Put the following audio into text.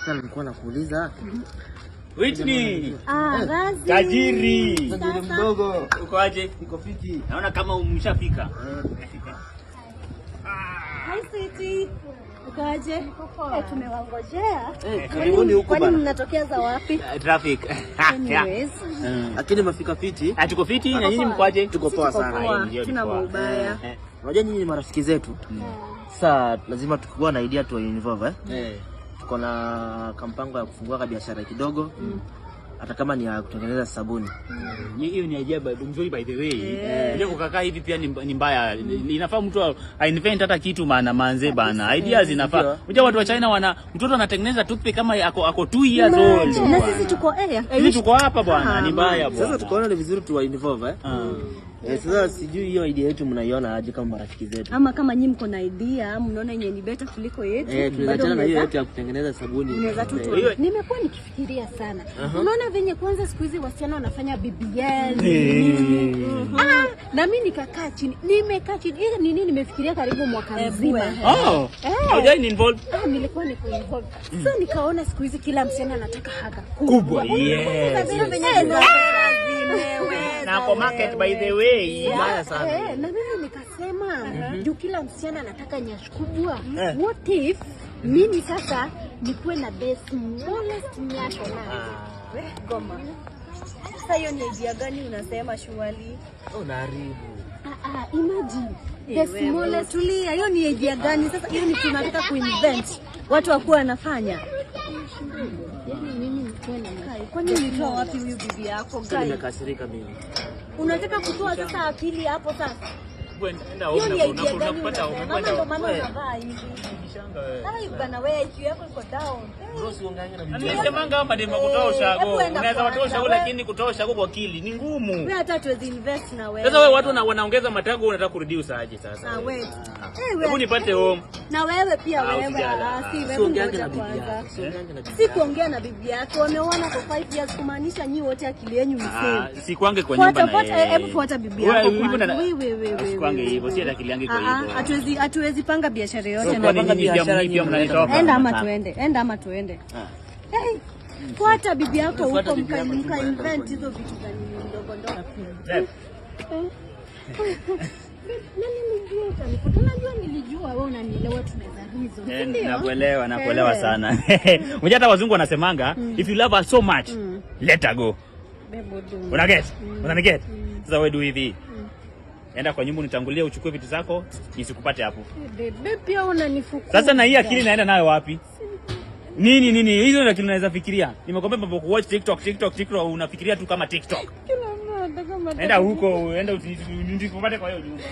Sasa nilikuwa nakuuliza. Whitney. Ah, Razi. Tajiri. Tajiri mdogo. Uko aje? Niko fiti. Naona kama umeshafika. Hi sweetie. Uko aje? Eh, tumewangojea. Eh, karibuni huku Kwani bana. Mnatokea za wapi? Traffic. Anyways. Lakini mafika fiti. Ah, tuko fiti na nyinyi mko aje? Tuko poa sana. Poa, Ndio, ni tuna poa. maubaya. Unajua nyinyi ni marafiki zetu. Sasa lazima tukikuwa na idea tu involve, eh. Tuko na kampango ya kufungua ka biashara kidogo. Hata kama ni ya kutengeneza sabuni. Hiyo ni idea mzuri, by the way. Unajua kukakaa hivi pia ni mbaya. Inafaa mtu a invent hata kitu, maana manze bana. Ideas zinafaa. Ndio. Unajua watu wa China wana mtoto anatengeneza toothpick kama ako 2 years old. Na Bwana. sisi tuko eh. Sisi tuko hapa bwana, ni mbaya bwana. Sasa tukaona ni vizuri tu involve, eh. Eh, sasa sijui hiyo idea yetu mnaiona aje kama marafiki zetu. Ama kama nyinyi mko na idea, mnaona yenye ni better kuliko yetu. Eh, tunaweza bado achana na hiyo mnaweza- yetu ya kutengeneza sabuni. Mnaweza tu Nimekuwa nikifikiria sana. Unaona venye kwanza siku hizi wasichana wanafanya BBL, nini. Ah, na mimi nikakaa chini. Nimekaa chini. Hii nini nimefikiria karibu mwaka mzima. Oh. Eh. Hujai involve? Ah, nilikuwa niko involved. So nikaona siku hizi kila msichana anataka haga Kubwa. Yes. Vile venye Na kwa market, by the way. Mbaya sana. Eh, na mimi nikasema juu kila msichana anataka nyash kubwa. What if mimi sasa nikuwe na the smallest nyash on earth? Goma. Sasa hiyo ni idea gani unasema, surely? Unaharibu. Ah, ah, imagine the smallest. Tulia, hiyo ni idea gani? Sasa hiyo ni tunataka kuinvent. Watu wakuwa wanafanya. Yani mimi nikuwe na Kai, kwani ulitoa wapi huyu bibi yako? Sasa Kai? nimekasirika mimi. Unataka kutoa sasa akili hapo sasa? Enda Hiyo ni home idea na gani unapata unasema? Ama ndio maana unavaa hivi. Ai bana, wewe IQ yako iko down. Nisemanga hapa dema kutoa ushago. Hebu enda Unaweza watoa kwanza, ushago lakini kutoa ushago kwa akili ni ngumu. Wewe hata hatuwezi invest na wewe. Sasa wewe watu wanaongeza matako, unataka kureduce aje sasa? Ah, wewe. Eh, Hebu wewe. nipate home. Na wewe pia Ah, wewe. usijali. Ah, si wewe, Usiongeange ngoja na bibi kwanza. yako. Usiongeange na bibi Si yako. kuongea na bibi yako. Wameoana for 5 years, kumaanisha nyi wote akili yenu ni Ah, same. sikwange kwa Fuata, nyumba na fuata, yeye. hebu fuata bibi Wewe, yako hivyo kwanza. Sikwange Wewe, wewe, hivyo, si wewe. akili yangu iko Ah, ah, hivyo. hatuwezi panga biashara yote na Kwani Panga nyinyi pia biashara nyinyi pia nyinyi mnanitoka? Enda ama tuende, enda ama tuende. Hey, fuata bibi yako Fuata huko bibi yako tu, mka enda invent huko. hizo vitu za nini ndogo ndogo. Na nilijua utanikuta. Unajua nilijua wewe unanielewa, tunaweza reason. Eh, Si ndio? Nakuelewa, nakuelewa Eh. sana. Unajua hata wazungu wanasemanga, if you love her so much, let her go. Una get? Una get? Sasa wewe do hivi. Enda kwa nyumba unitangulie, uchukue vitu zako, nisikupate hapo. Babe, pia unanifukuza. Sasa na hii akili naenda nayo wapi? Nini nini hizo ndio akili naweza fikiria. Nimekwambia mambo ku watch TikTok, TikTok, TikTok, unafikiria tu kama TikTok. Kila mtu anataka Enda huko, enda usikupate kwa hiyo nyumba.